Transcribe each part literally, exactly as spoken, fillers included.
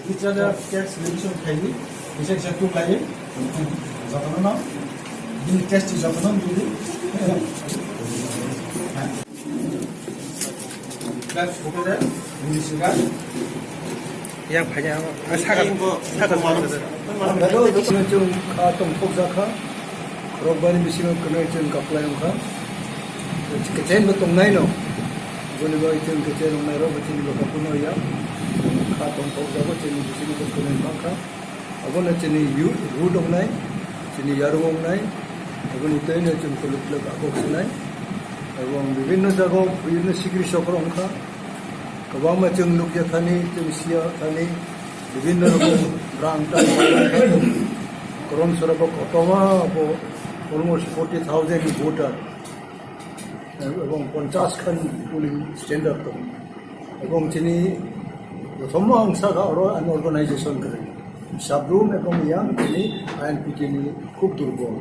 Teacher tax revision khaidi, bisa bisa tuk lai, jotono no, bini tax ti jotono bini. Tax buku deh, bini sih kan. Yang banyak, ah, sakat, sakat, sakat. Hello, chwng kha tongthok jakha. Rokbari bisingo kwnwi chwng kaplai wngkha. Kechen bo tongnai no. Boni bai chwng kechen wngnai rok bo chini bwkha phano ya. Kha tongthok jago chini bisingo bo kwnwi mankha. Abono chini yu-, root wngnai, chini yarung wngnai. Aboni twi no chwng kwlwk kwlwk akok sinai. Ebong bibinno jago, bibinno sikri sokro wngkha. Kwbangma chwng nukya thani, chwng siya thani, bibinno rokom rang tang. Korom sora bo kotorma bo almost forty thousand voter. Ebong ponchash khan polling standard tong. Ebong chini prothom ang saka oro an organization kwrwi. Sabrum ebong yang chini I N P T ni khub durbol.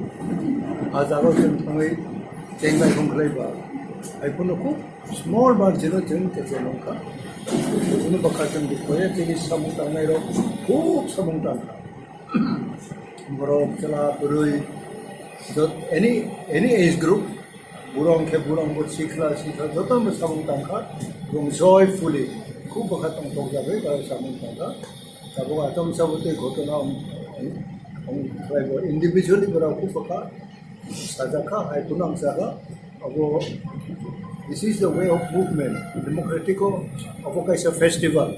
A jaga chwng thangwi chengbai khong khlai ba. Hai phano khub small margin o chwng keche nongkha. Chini bwkha chwng dikhoya chini samung tangnai rok khub samung tangkha. Borok chwla bwrwi jot-, any, any age group, burong khe burong bo sikla sikla joto no samung tangkha. Bung joyfully khub bwkha tongthok jagwi ba samung tangkha. Tabuk achom sabo tei ghotona om, om, om, individually borok khub bwkha sajakha, hai phano ang saka. Abo, this is the way of movement. Democratic o, abo kaisa festival.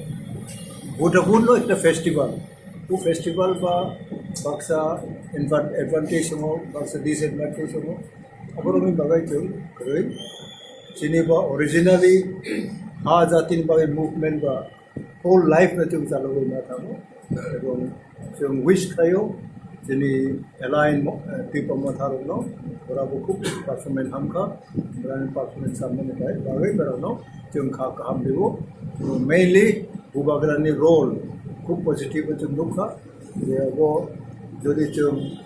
Vote abo no ekta festival. O festival ba baksa advan-, advantage tongo, baksa disadvantage tongo. Aborokni bagwi chwng kwrwi. Chini ba originally ha jatini bagwi movement ba whole life no chwng chalogwi ma thango. Ebong chwng wish khlaio chini allied mo-, eh, Tipra Motha rokno, borabo khub performance hamkha, borani performance hamnani bai bagwi borokno chwng kha kaham rwo. Mainly Bubagrani role khub positive chwng nukha, je abo jodi chwng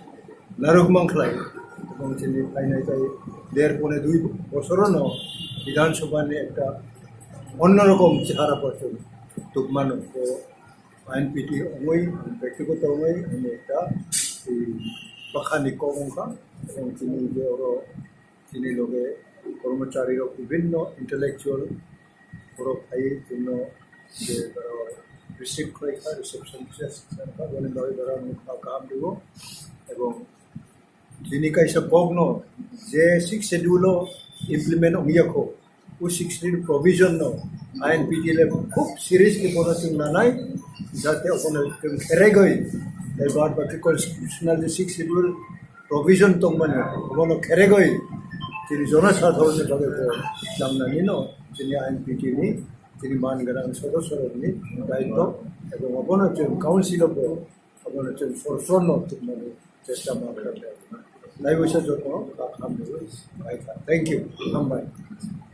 narwk mankhlai, ebong chini phainai tei der pone dui bosorono Bidhan Sabha ni ekta onno rokom chehara bo chwng tukmano. To I N P T wngwi, bektigoto wngwi, ani ekta, ei, bwkhani kok wngkha, ebong chini je oro chini loge kormochari rok bibhinno intellectual borok phaiwi chwngno je borok receive khlai kha, reception khe kha, boni bagwi borok wngkha kaham rwo, ebong chini kaisa kokno je Sixth Schedule o implement wngya kho, o Sixth Schedule provision no I N P T le khub seriously bono chwng nanai, jate obono chwng kheregwi, tei bad baki constitutional je Sixth Schedule provision tongmani, obono kheregwi chini jonosadharon ni bagwi bo chamnani no chini I N P T ni chini man gwnang sodosyo rokni daitw, ebong obono chwng council o bo abono chwng forefront no tubmani chesta ma khlai. Naiwisa joto kaham rwi khaikha. Thank you. Hambai.